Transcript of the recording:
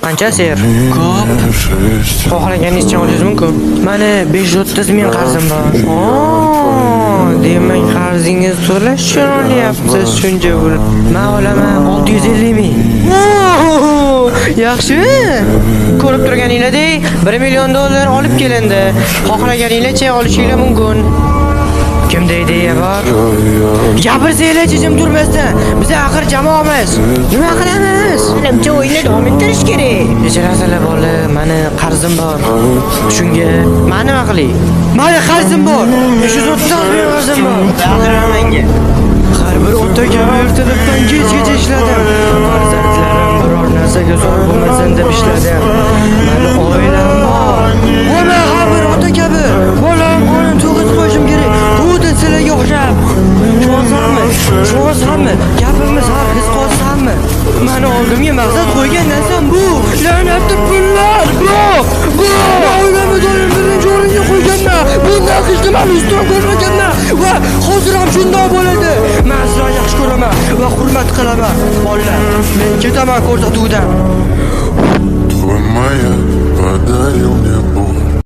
Qancha, ser? Ko'p. Шесть. Xohlaganingizcha olishingiz mumkin. Mani 530 ming qarzim bor. Oo, demak, qarzingiz to'lash uchun olyapsiz shuncha pul. Men olaman 650 ming. Oo, yaxshi. Ko'rib turganinglardek, 1 million dollar olib kelindi. Xohlaganinglarcha olishinglar mumkin. Kimda ideya bor? Gapirsanglar, jim turmasdan. Biz axir jamoamiz. Nima qilamiz? Menimcha, o'yinni davom ettirish kerak. Kechirasizlar, bola, mani qarzim bor. Shunga men nima qilay? Mani qarzim bor. 530 ming qarzim bor. Baqirma menga. Har bir ota kabi ertalabdan kechgacha ishladim. Farzandlarim biror narsaga zor bo'lmasin deb ishladim. Mani oilam bor. Va men har bir ota kabi bolam qorin to'g'izib qo'yishim kerak. Xuddi sizlarga o'xshab. Tushunyapsanmi? Tushunyapsanmi? Gapimni sal his qilsanmi? Mani oldimga maqsad qo'ygan narsam bu. La'natli pullar. Bu. Bu. Oilamni doim birinchi o'ringa qo'yganman. Bundan hech nimani ustun ko'rmaganman va hozir ham shundoq bo'ladi. Men sizlarni yaxshi ko'raman va hurmat qilaman. Bolalar, men ketaman ko'rsatuvdan. Твой маяк подарил мне Бог.